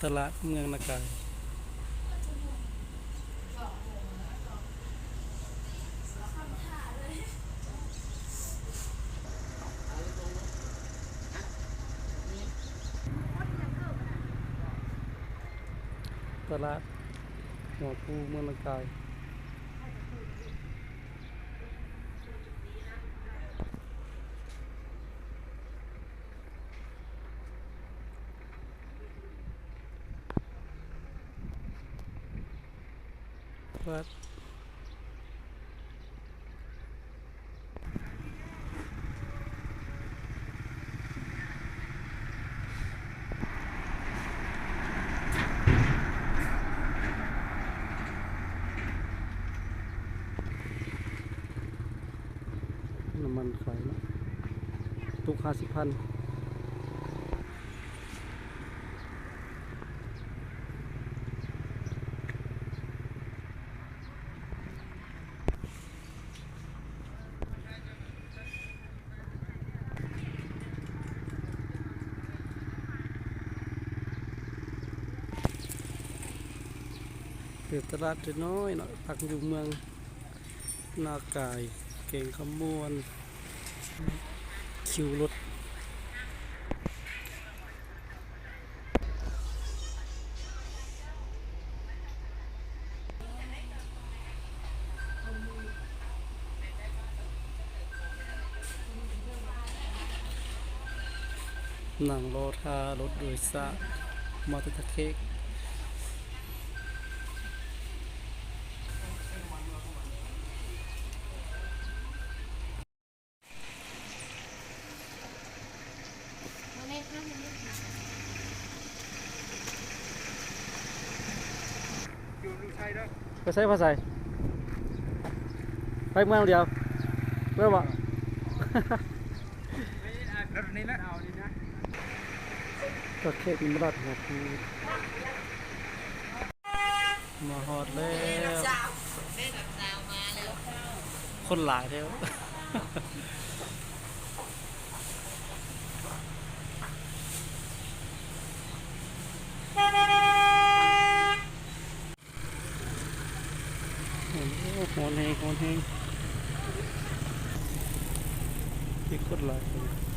ຕະຫຼາດເມືອງນາກາຍ. ຕະຫຼາດຫົວພູເມືອງນາກາຍ. ນ້ຳມັນຂາຍເນາະ ຕຸກຫ້າສິບພັນ. ເປັນຕະຫຼາດນ້ອຍໆເນາະ ຕັ້ງຢູ່ເມືອງນາກາຍ ແຂວງຄຳມ່ວນ. ຄິວລົດ. ນັ່ງລໍຖ້າລົດໂດຍສານມາແຕ່ທ່າແຂກ. ໄປໃສ ໄປໃສ ໄປເມືອງດຽວ ເມືອງບໍ່? ລົດນີ້ລະ ເອົານີ້ນະ ກໍເຂດນີ້ມາຮອດຫົວພູ. ມາຮອດແລ້ວ ເດ້ ຄົນຫຼາຍແທ້. ໂອ້ ຮ້ອນແຮງ ຮ້ອນແຮງ ມີຄົນຫຼາຍ.